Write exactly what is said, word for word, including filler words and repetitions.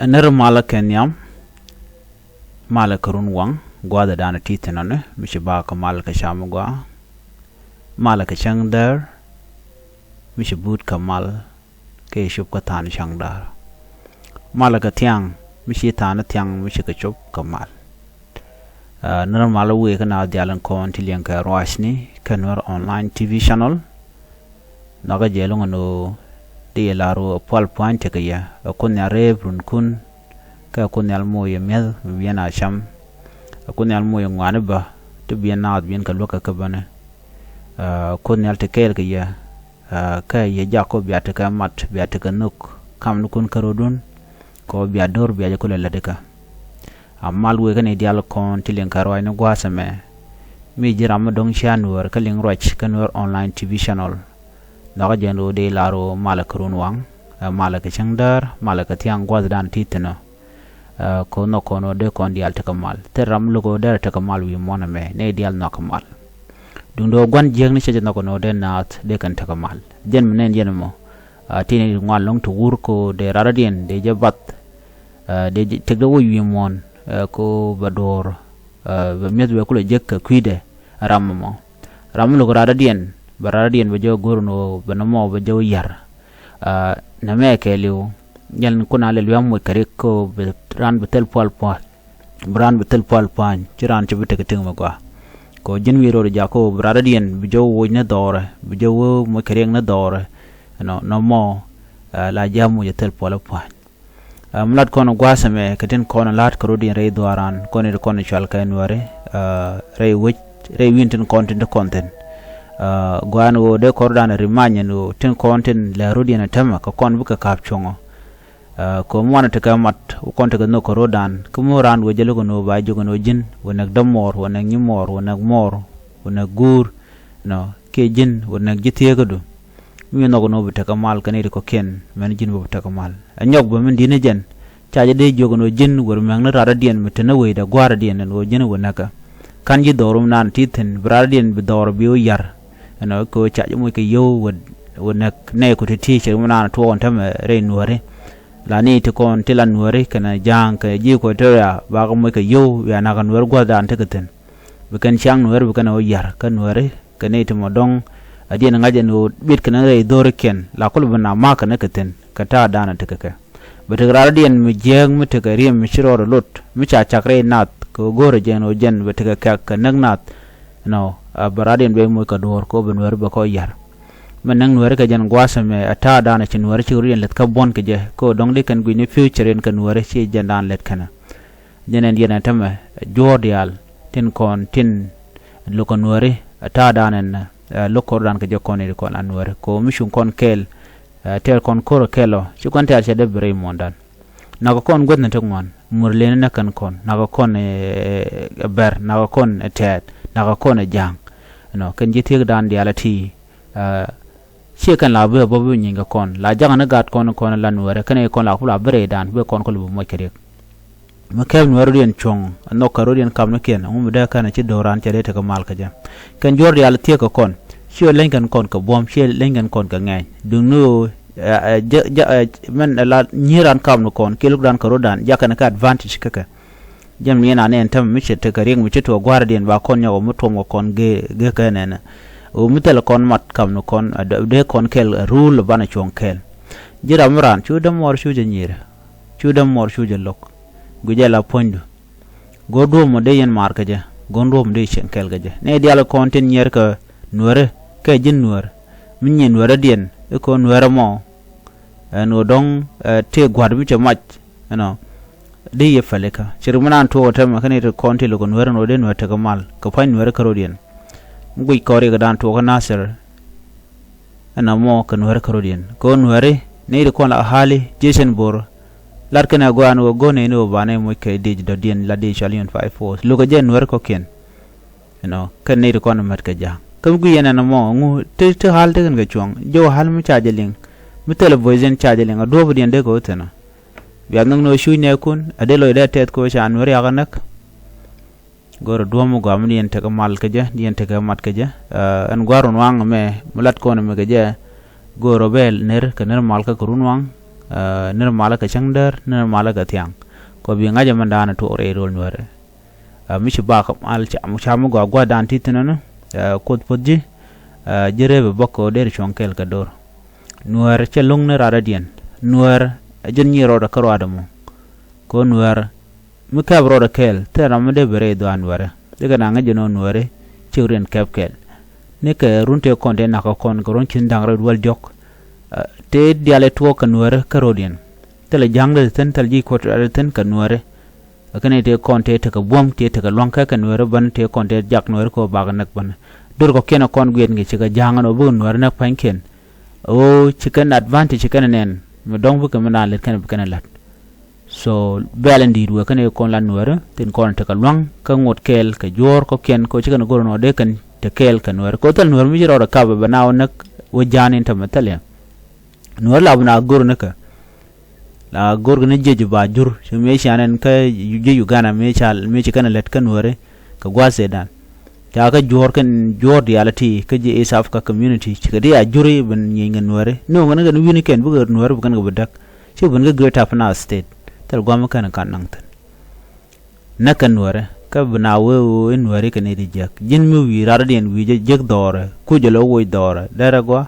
Ɛ nɛr malä kɛ nhiam, malä kɛ run waŋ, gua̱a̱th ɛ da̱a̱n ɛ ti thi̱n ɔni, mi ci bakä malä kɛ cam gɔaa, malä kɛ cäŋ däär, mi ci buut kɛ mal, kɛ cop kä tha̱a̱n cäŋ däär. Malä kɛ thiaŋ, mi ci tha̱a̱n thiaŋ, mi ci kɛ cop kɛ mal. Ɛ nɛr malä wëë kä naath diaal in kɔn ti liɛŋ kɛ ruacni kɛ Nuer Online T V Channel. Nhɔakä jɛ lo̱ŋ ɛn ɣöö di yɛ lar ɣöö pual pua̱ny tekɛ yɛ, ɛ Kuoth Nhial rɛɛp runkun, kä ɛ Kuoth Nhial moc yɛ mi̱eth mi bi yɛn a cam. Ɛ Kuoth Nhial moc yɛ ŋɔaani bä ti bi yɛn naath bi yɛn kɛ luäk kɛ kä bäni. Ɛ Kuoth Nhial te kɛɛl kɛ yɛ, ɛ kä yɛ jak kä bia tekɛ mat, bia tekɛ nhök kamnikun kä rɔ̱dun, kɛ ɣöö bia do̱r bia jɛ kulɛ lät ikä. A mal wëë kä ni diaal kɔn ti liŋ kɛ ruacni gua̱a̱th ɛmɛ. Mi ji̱ ram mi do̱ŋ cia Nuäär kä liŋ ruac kä Nuer Online T V Channel. Nhɔakä jɛ ɛn ɣöö dee lar ɣöö malä kɛ run waŋ, ɛ malä kɛ cäŋ däär, malä kɛ thiaŋ gua̱a̱th da̱a̱n ti thi̱n ɔ. Ɛ kɛ ɣöö nhɔk kɔn ɣöö dee kɔn diaal tekɛ mal. Thil ram mi lo̱k ɣöö dee tekɛ mal wi̱i̱ muɔ̱ɔ̱n ɛmɛ, nɛy diaal nhɔakä mal. Duundɛ ɣöö gua̱n jiäkni cɛ jɛ nhɔk kɔn ɣöö dee naath dee kɛn tekɛ mal. Jɛn mi nɛn jɛn ɛmɔ. Ɛ ti ni ŋuan lo̱ŋ ti wur kɛ ɣöö dee raradiɛn dee jɛ bath. Ɛ dee jɛ tekdɛ wä wi̱i̱ muɔ̱ɔ̱n, ɛ kɛ ɣöö bɛ do̱r, ɛ bɛ mi̱eth bɛ kulɛ jek kɛ kui̱dɛ ram ɛmɔ. Ram mi lo̱k raradiɛn, bɛ raradiɛn bɛ jɛ wä go̱r ɛn ɣöö bɛ nɔmɔ bɛ jɛ wä ya̱r. Ɛ nɛmɛ kɛɛliw, jɛn kun a lɛ luɛm moc kɛ rik kɛ ɣöö bɛ raan bɛ thil pual pua̱ny. Bi raan bi thil pual pua̱ny, ci raan ci bi tekɛ ti̱ŋ mi gɔaa. Kɛ ɣöö ji̱n wi̱i̱ rɔɔd jakä ɣöö bi raradiɛn bi jɛ wä woc ni dhɔrɛ, bi jɛ wä moc kɛ riɛk ni dhɔrɛ. Ɛnɔ nɔmɔ, ɛ la ji̱ a moc ɛ thil pual pua̱ny. Ɛ mi lat kɔn gua̱a̱th ɛmɛ kɛ tin kɔn la̱t kɛ rɔ̱diɛn rɛy dhuaaran kɔn i̱ ti kɔn cual kɛ Nuääri, ɛ rɛy wec, rɛy wi̱n tin kɔn tin ti kɔn thi̱n. Ɛ gua̱a̱n ɣöö dee kɔrdan ɛ ri many ɛn ɣöö tin kɔn tin lɛ rɔ̱diɛn ɛ tämɛ kɛ kɔn bikɛ ka̱p cuɔ̱ŋɔ. Ɛ kɛ ɣöö mi wanɛ tekɛ mat wä kɔn tekɛ nhök kɛ ro̱dan kä mi raan wee jɛ lo̱k ɛn ɣöö ba jiök ɛn ɣöö ji̱n wä näk dämuɔɔr, wä näk nyimuɔɔr, wä näk muɔɔr, wä näk guur, nɔ kiɛ ji̱n wä näk ji̱ thieekädu. Mi nhɔk ɛn ɣöö bi tekɛ mal kɛ nɛy ti kɔ̱kiɛn, mɛn ji̱n bä bi tekɛ mal. Ɛ nyɔk bä min di̱t ni jɛn, ca jɛ dee jiök ɛn ɣöö ji̱n wä ri mɛ̈ŋ ni raradiɛn mi te ni wecdɛ gua̱a̱radiɛn ɛn ɣöö ji̱n wä näkä. Ka̱n ji̱ dhɔr mi naan ti thi̱n bi raradiɛn bi dhɔr bi wä ya̱r. Ɛnɔ kɛ ɣöö ca jɛ moc kɛ yio̱w wä, wä näk nɛy ku ti ti cɛ mi naan tuɔɔk ɛn tämɛ rɛy Nuääri. La ni ti kɔn ti la Nuääri kɛnɛ Ja̱a̱ŋ kɛ ji̱ Equatoria bakɛ moc kɛ yio̱w ya nakä Nuääri gua̱thdan tekɛ thi̱n. Bi kɛn ciaŋ Nuääri bi kɛn ɛ wä ya̱r kä Nuääri kɛ nɛy ti mɔ dɔ̱ŋ. Ɛ diɛn ŋa̱c ɛn ɣöö biɛt kɛn rɛy dho̱rikiɛn la kul bi na ma̱a̱k kɛn kɛ thi̱n kɛ ta̱a̱dan ɛ tekɛ kɛ. Bɛ tekɛ raradiɛn mi jiääk mi tekɛ riɛm mi ci rɔɔdɛ lot mi ca cak rɛy nath kɛ ɣöö go̱o̱rɛ jɛn ɣöö jɛn bɛ tekɛ kɛ̈k kɛ näk nath. Nɔ, ɛ bɛ raradiɛn bɛ moc kɛ duɔ̱ɔ̱r kɛ ɣöö bɛ Nuääri bɛ kɔ ya̱r. Mɛ näk Nuääri kɛ jɛn gua̱a̱th ɛmɛ ɛ ta̱a̱dan ɛ ci Nuääri ci rɔ̱diɛn lɛth kä buɔ̱n kɛ jɛ kɛ ɣöö dɔ̱ŋ di kɛn gui̱cni future in kɛ Nuääri ci jɛndan lɛt kɛnɛ. Jɛn ɛn diɛn ɛ tämɛ juɔ̱ɔ̱r diaal tin kɔn tin lo̱k kɛ Nuääri ɛ ta̱a̱dan ɛn ɛ lo̱k kɔrdan kɛ jɛ kɔn i̱ kɔn a Nuääri kɛ ɣöö mi cuŋ kɔn kɛɛl. Ɛ tɛɛr kɔn ko̱r ɛ kɛɛl ɔ ci kɔn tɛɛr cɛ dee bi rɛy muɔ̱ɔ̱ndan. Nakä kɔn guäth ni ti ŋuan, mur leni näk kɛn kɔn, nakä kɔn ɛ bɛr, nakä kɔn ɛ tɛɛt, nakä kɔn ɛ ja̱a̱ŋ. Ɛnɔ kɛn ji̱ thiekdan diaal ɛ ti. Ɛ ciɛ kɛn la bi ɛ bä bi nyiny kɛ kɔn la jakä ni gat kɔn kɔn la Nuääri kɛn kɔn la kula bi rɛydan bi kɔn kɔn bi moc kɛ riɛk. Mi kɛp Nuääri rɔ̱diɛn cuɔ̱ŋ ɛ nhɔk kɛ rɔ̱diɛn kapnikiɛn ɛŋu mi dee kɛn ɛ ci do̱ran cɛ dee tekɛ mal kɛ jɛ. Kɛn juɔ̱r diaal thiek kɛ kɔn ciɛ leny kɛn kɔn kɛ buɔ̱m ciɛ leny kɛn kɔn kɛ ŋɛɛny duŋni ɣöö ɛ, ɛ, jɛ, jɛ, ɛ, mɛn ɛ la nyi̱i̱ran kapnikɔn kiɛ lukdan kɛ rɔ̱dan jakɛn kɛ advantage kä kɛ. Jɛn mi yɛn anɛ ɛn tämɛ mi cɛ tekɛ riɛk mi ci tuɔɔk gua̱a̱rdiɛn ba kɔn nyɔk ɔ mi tuɔm kɛ kɔn gee, gee kɛ nɛnɛ. Ɣöö mi thilɛ kɔn mat kam ni kɔn a dee kɔn kɛl a ruul a banɛ cuɔ̱ŋ kɛl. Ji̱ ram mi raan cu dämuɔɔr cu jɛ nyi̱i̱rɛ. Cu dämuɔɔr cu jɛ lo̱k. Guic jɛ la puɔ̱nydu. Go̱r duɔ̱ɔ̱p mɔ dee yɛn maar kɛ jɛ. Go̱r duɔ̱ɔ̱p mɔ dee cieŋ kɛl kɛ jɛ. Nɛy diaal kɔn tin nyiɛr kɛ Nuääri kɛ ji̱n Nuäär. Mi nyiɛ Nuääri diɛn i̱ kɔn Nuäärä mɔ. Ɛn ɣöö dɔ̱ŋ, ɛ, tëë gua̱t mi cɛ mac ɛnɔ. Di yɛ pälikä ci ri mi naan tuɔɔk ɛ tɛmɛ kä ni ti kɔn ti lo̱k ɛ Nuäär ɛn ɣöö dee Nuäär tekɛ mal kɛ pua̱ny Nuääri kärɔ̱diɛn. Mi guic kɔn riɛkdan tuɔɔk kä Nasir. Ɛn ɛmɔ kɛ Nuääri kärɔ̱diɛn kɛ ɣöö Nuääri ni ti kɔn la Ahali Jecin Bor. Lat kɛn ɛ gɔaa ɛn ɣöö go̱n ni ni ɣöö banɛ moc kɛ diec dɔ̱diɛn la diec cɔal Union Five Force lo̱kɛ jɛ Nuääri kɔ̱kiɛn. You know, kɛn nɛy ti kɔn mät kɛ ja̱a̱ŋ. Kä mi guic yɛn ɛn ɛmɔ ŋu ti, ti ɣa̱l tekɛn kɛ cuɔ̱ŋ. Jɔw ɣa̱l mi ca jɛ liŋ. Mi thilɛ voice in ca jɛ liŋ a duɔ̱ɔ̱pdiɛn dee kɛ wä thi̱n ɔ. Bia nhɔk ni ɣöö cuc nɛɛkun a dee lɔcdɛ tɛth kɛ ɣöö ca Nuääri yak ɛ näk. Go̱rɛ duɔ̱ɔ̱p mi gɔaa mi diɛn tekɛ mal kɛ jɛ, diɛn tekɛ mat kɛ jɛ. Ɛn gua̱r run waŋ ɛmɛ mi lat kɔn ɛmɛ kɛ jɛ. Go̱o̱r ɔ bɛ ner kɛ ner mal kä kɛ run waŋ. Ɛ, nir malä kɛ cäŋ däär, nir malä kɛ thiaŋ. Kɔ bi ŋa̱c ɛmɛn da̱a̱n tuɔɔk rɛy rööl Nuäärɛ. Ɛ, mi ci bak mal ca, ca mi gɔaa gua̱a̱r da̱a̱n ti thi̱n ɛnɔ. Ɛ, Kuoth puɔ̱th ji̱. Ɛ, ji̱ rep ɛ bäk kɛ ɣöö deri cuɔ̱ŋ kɛɛl kɛ do̱r. Nuäär cɛ lo̱ŋ ni rat rɔ̱diɛn. Nuäär ɛ ji̱n nyier rɔɔdɛ kä ruaadɛ mɔ. Kɛ ɣöö Nuäär mi kɛp rɔɔdɛ kɛɛl, thilɛ ram mi dee ben rɛy dhɔaar Nuäärɛ. Dee kɛ na ŋäc jɛ nɔ Nuäärɛ, cik riɛn kɛp kɛɛl. Ni kɛ run tëë kɔn tëë nak kɛ kɔn, kɛ run cin da̱ŋ rɛw wäl diɔ̱k. Ɛ, tëë diaal ɛ tuɔɔk kɛ Nuäärɛ kä ro̱diɛn. Thilɛ ja̱a̱ŋdɛ thi̱n, thilɛ ji̱ kuɔt rɛl thi̱n kɛ Nuäärɛ. Ɛ kɛn tëë kɔn tëë tekɛ buɔ̱m, tëë tekɛ lua̱ŋ kɛ kɛ Nuäärɛ bän, tëë kɔn tëë jak Nuäärɛ kɛ ɣöö bakɛ näk bän. Do̱r kɔ̱kiɛn ɛ kɔn guiɛt ŋi̱ cikɛ ja̱a̱ŋ ɛn ɣöö bikɛ Nuäärɛ näk pa̱nykiɛn. Ɣöö ci kɛn advantage ci kɛn ɛ nɛn, mi dɔ̱ŋ bikɛ mi naan lät kɛn ɛ bi kɛn ɛ la̱t. So, bɛ̈ɛ̈l in di̱i̱t wëë kɛn ɛ kɔn la Nuäärɛ, tin kɔn tekɛ lua̱ŋ, kä ŋot kɛɛl, kɛ juɔ̱ɔ̱r kɔ̱kiɛn, kɛ ɣöö ci kɛn go̱r ɛn ɣöö dee kɛn te kɛɛl kɛ Nuäärɛ. Kɛ ɣöö thil Nuäärɛ mi ci rɔɔdɛ kap ɛ bɛ na wä näk wä ja̱a̱n in tämɛ thil yɛ. Nuäärɛ la bi na go̱r näkä. La go̱r kɛ ni jiec ba jur, ci mëë cian ɛn kä jiec Uganda mëë ca, mëë ci kɛn ɛ lät kä Nuäärɛ, kɛ gua̱a̱th Sudan. Ca kä juɔ̱ɔ̱r kɛn juɔ̱ɔ̱r diaal ti kä ji̱ East Africa Community, cikɛ di a juri ben nyieny kɛ Nuäärɛ. No̱o̱ŋ kɛn kɛn wi̱ni kɛn bikɛ Nuäärɛ bi kɛn kɛ bi däk. Ci ben kä Greater Upper Nile State. Thil gua̱a̱m kɛn kan naŋ thi̱n. Näk kɛ Nuäärɛ, kä bi na wee wee in Nuäärɛ kɛn i̱ di jiäk. Ji̱n mi wi̱i̱ rat rɔ̱diɛn wi̱i̱ jɛ jiäk dhɔɔrɛ, kuc jɛ lɔ woc dhɔɔrɛ, derɛ gɔaa,